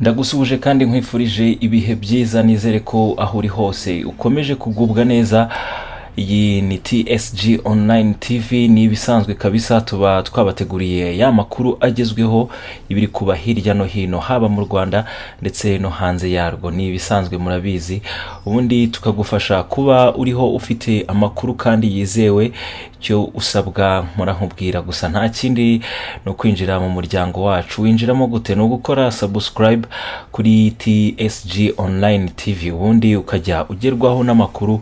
Ndagusuhuje kandi nkwifurije ibihe byiza. Nizere ko aho uri hose ukomeje kugubwa neza. Iyi ni TSG Online TV. Ni ibisanzwe kabisa, tuba twabateguriye ya makuru agezweho, ibiri kuba hirya no hino, haba mu Rwanda ndetse no hanze yarwo. Ni ibisanzwe, murabizi. Ubundi tukagufasha kuba uriho ufite amakuru kandi yizewe. Icyo usabwa, mpora nkubwira gusa, nta kindi, ni ukwinjira mu muryango wacu. Winjiramo gute? Ni ugukora subscribe kuri TSG Online TV, ubundi ukajya ugerwaho n'amakuru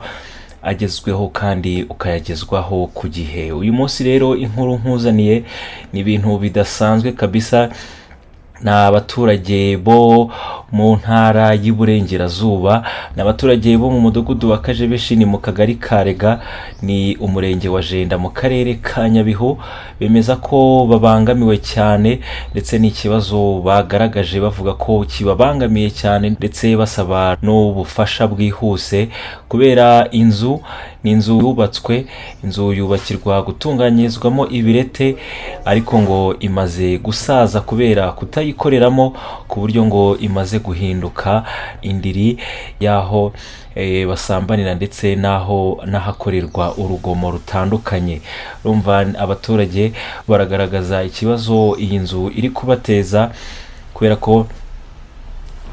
agezweho kandi ukayagezwaho ku gihe. Uyu munsi rero inkuru nkuzaniye ni ibintu bidasanzwe kabisa. Ni abaturage bo mu Ntara y'Iburengerazuba, ni abaturage bo mu Mudugudu wa Kajebeshi, ni mu Kagari ka Rega, ni Umurenge wa Jenda, mu Karere ka Nyabihu. Bemeza ko babangamiwe cyane, ndetse n'ikibazo bagaragaje bavuga ko kibabangamiye cyane, ndetse basaba n'ubufasha bwihuse kubera inzu. Ni inzu yubatswe, inzu yubakirwa gutunganyirizwamo ibirete, ariko ngo imaze gusaza kubera kutayikoreramo, ku buryo ngo imaze guhinduka indiri y'aho basambanira ndetse n'aho n'ahakorerwa urugomo rutandukanye. Urumva abaturage baragaragaza ikibazo iyi nzu iri kubateza, kubera ko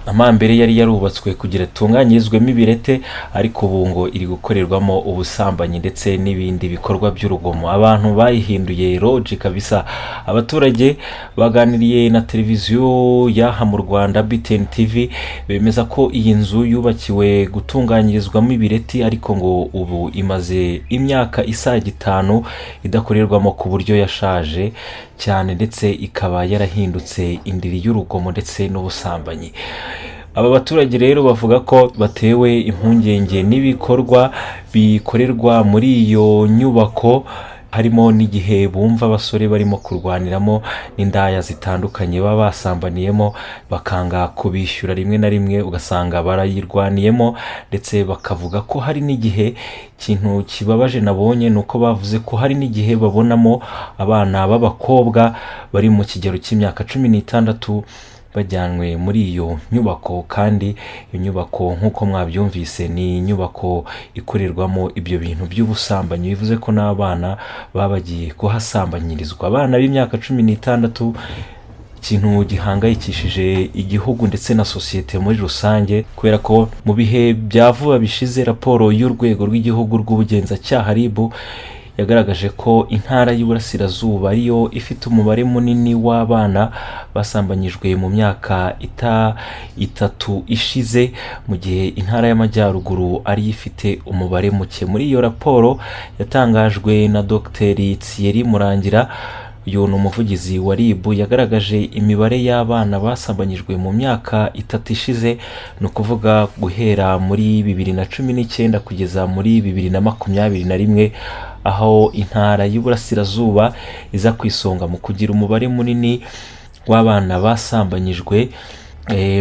amambere yari yarubatswe kugira atunganyirizwemo ibirete, ariko ubu ngo iri gukorerwamo ubusambanyi ndetse n'ibindi bikorwa by'urugomo. Abantu bayihinduye lodge kabisa. Abaturage baganiriye na televiziyo y'aha mu Rwanda, BTN TV, bemeza ko iyi nzu yubakiwe gutunganyirizwamo ibireti, ariko ngo ubu imaze imyaka isaga 5 idakorerwamo, ku buryo yashaje cyane, ndetse ikaba yarahindutse indiri y'urugomo ndetse n'ubusambanyi. Aba baturage rero bavuga ko batewe impungenge n'ibikorwa bikorerwa muri iyo nyubako, harimo n'igihe bumva abasore barimo kurwaniramo n'indaya zitandukanye baba basambaniyemo, bakanga kubishyura, rimwe na rimwe ugasanga barayirwaniyemo. Ndetse bakavuga ko hari n'igihe, ikintu kibabaje nabonye ni uko bavuze ko hari n'igihe babonamo abana b'abakobwa bari mu kigero cy'imyaka 16 bajyanwe muri iyo nyubako. Kandi iyo nyubako, nk'uko mwabyumvise, ni inyubako ikorerwamo ibyo bintu by'ubusambanyi, bivuze ko n'abana baba bagiye kuhasambanyirizwa, abana b'imyaka 16, ikintu gihangayikishije igihugu ndetse na sosiyete muri rusange, kubera ko mu bihe bya vuba bishize raporo y'Urwego rw'Igihugu rw'Ubugenzacyaha, RIB, yagaragaje ko Intara y'Iburasirazuba ariyo ifite umubare munini w'abana basambanyijwe mu myaka 3 ishize, mu gihe Intara y'Amajyaruguru ariyo ifite umubare muke. Muri iyo raporo yatangajwe na Dr Thierry Murangira, uyu ni umuvugizi wa RIB, yagaragaje imibare y'abana basambanyijwe mu myaka 3 ishize, ni ukuvuga guhera muri 2019 kugeza muri 2021, aho Intara y'Iburasirazuba iza ku isonga mu kugira umubare munini w'abana basambanyijwe.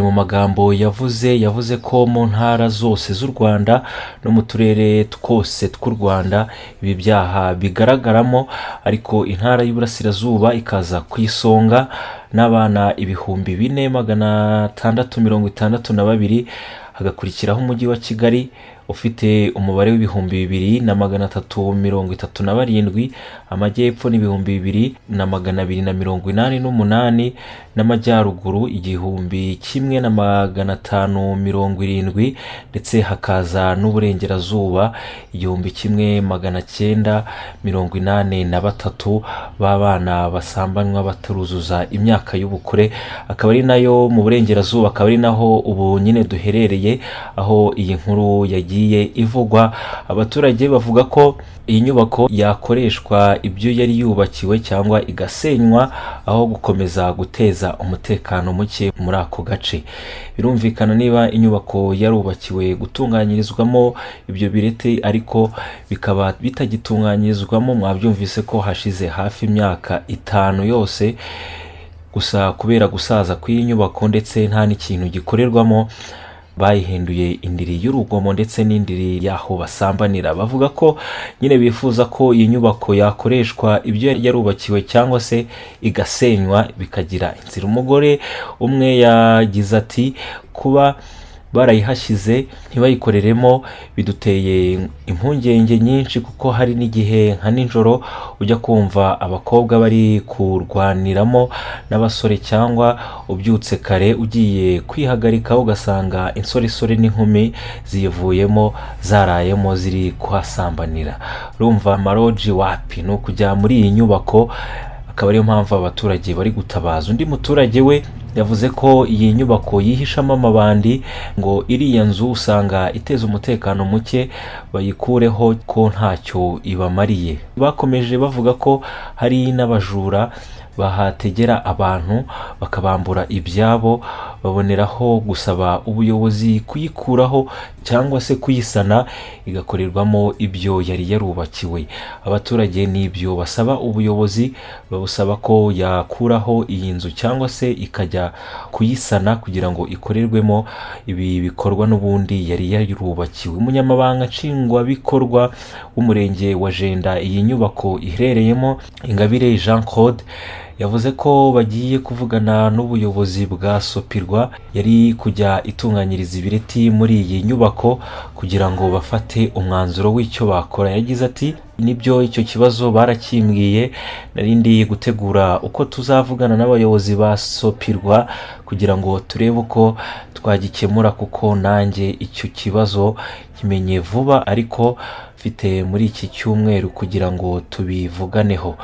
Mu magambo yavuze, yavuze ko mu ntara zose z'u Rwanda no mu turere twose tw'u Rwanda ibi byaha bigaragaramo, ariko Intara y'Iburasirazuba ikaza ku isonga n'abana 4662, hagakurikiraho Umujyi wa Kigali ufite umubare w'2337, Amajyepfo ni 2288, n'Amajyaruguru 1570, ndetse hakaza n'Uburengerazuba 1983 b'abana basambanywa bataruzuza imyaka y'ubukure. Akaba ari nayo mu Burengerazuba, akaba ari naho ubu nyine duherereye, aho iyi nkuru yagiye ivugwa. Abaturage bavuga ko iyi nyubako yakoreshwa ibyo yari yubakiwe cyangwa igasenywa, aho gukomeza guteza umutekano muke muri ako gace. Birumvikana, niba inyubako yarubakiwe gutunganyirizwamo ibyo birete ariko bikaba bitagitunganyirizwamo, mwabyumvise ko hashize hafi imyaka 5 yose gusa, kubera gusaza kw'iyi nyubako ndetse nta n'ikintu gikorerwamo. Bayihinduye indiri y'urugomo ndetse n'indiri y'aho basambanira. Bavuga ko nyine bifuza ko iyi nyubako yakoreshwa ibyo yarubakiwe cyangwa se igasenywa bikagira inzira. Umugore umwe yagize ati: "Kuba barayihashyize ntibayikoreremo biduteye impungenge nyinshi, kuko hari n'igihe nka nijoro ujya kumva abakobwa bari kurwaniramo n'abasore, cyangwa ubyutse kare ugiye kwihagarika ugasanga insoresore n'inkumi ziyivuyemo zarayemo ziri kuhasambanira." Urumva amalodge wapi, ni ukujya muri iyi nyubako, akaba ariyo mpamvu abaturage bari gutabaza. Undi muturage we yavuze ko iyi nyubako yihishamo amabandi, ngo iriya nzu usanga iteza umutekano muke, bayikureho ko ntacyo ibamariye. Bakomeje bavuga ko hari n'abajura bahategera abantu bakabambura ibyabo, baboneraho gusaba ubuyobozi kuyikuraho cyangwa se kuyisana igakorerwamo ibyo yari yarubakiwe. Abaturage n'ibyo basaba ubuyobozi, babusaba ko yakuraho iyi nzu cyangwa se ikajya kuyisana kugira ngo ikorerwemo ibi bikorwa n'ubundi yari yarubakiwe. Umunyamabanga Nshingwabikorwa w'Umurenge wa Jenda iyi nyubako iherereyemo, Ingabire Jean Claude, yavuze ko bagiye kuvugana n'ubuyobozi bwa Sopirwa yari kujya itunganyiriza ibireti muri iyi nyubako kugira ngo bafate umwanzuro w'icyo bakora. Yagize ati: "Nibyo, icyo kibazo barakimbwiye, nari ndi gutegura uko tuzavugana n'abayobozi ba Sopirwa kugira ngo turebe uko twagikemura, kuko nanjye icyo kibazo kimenye vuba, ariko mfite muri iki cyumweru kugira ngo tubivuganeho."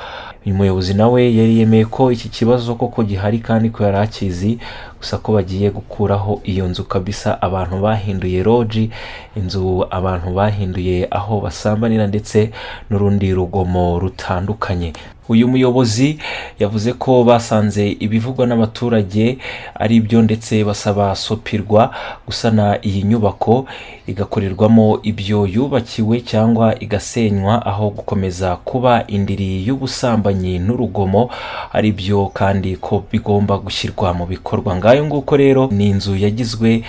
Uyu muyobozi nawe yari yemeye ko iki kibazo koko gihari kandi ko yari akizi, gusa ko bagiye gukuraho iyo nzu kabisa abantu bahinduye lodge, inzu abantu bahinduye aho basambanira ndetse n'urundi rugomo rutandukanye. Uyu muyobozi yavuze ko basanze ibivugwa n'abaturage ari byo, ndetse basaba Sopirwa gusana iyi nyubako igakorerwamo ibyo yubakiwe cyangwa igasenywa, aho gukomeza kuba indiri y'ubusambanyi n'urugomo, ari byo kandi ko bigomba gushyirwa mu bikorwa. Ngayo nguko rero, ni inzu yagizwe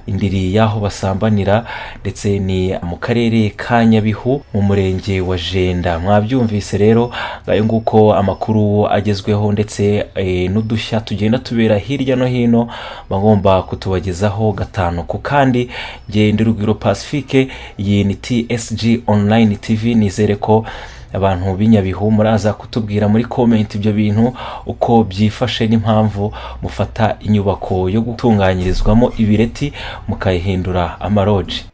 indiri y'aho basambanira, ndetse ni mu Karere ka Nyabihu mu Murenge wa Jenda. Mwabyumvise rero, ngayo nguko amakuru agezweho ndetse n'udushya tugenda tubera hirya no hino bagomba kutubagezaho gatanu ku kandi. Ngende Rugwiro Pacifique, iyi ni TSG Online TV. Nizere ko abantu b'Inyabihu muraza kutubwira muri comment ibyo bintu uko byifashe n'impamvu mufata inyubako yo gutunganyirizwamo ibireti mukayihindura amalodge.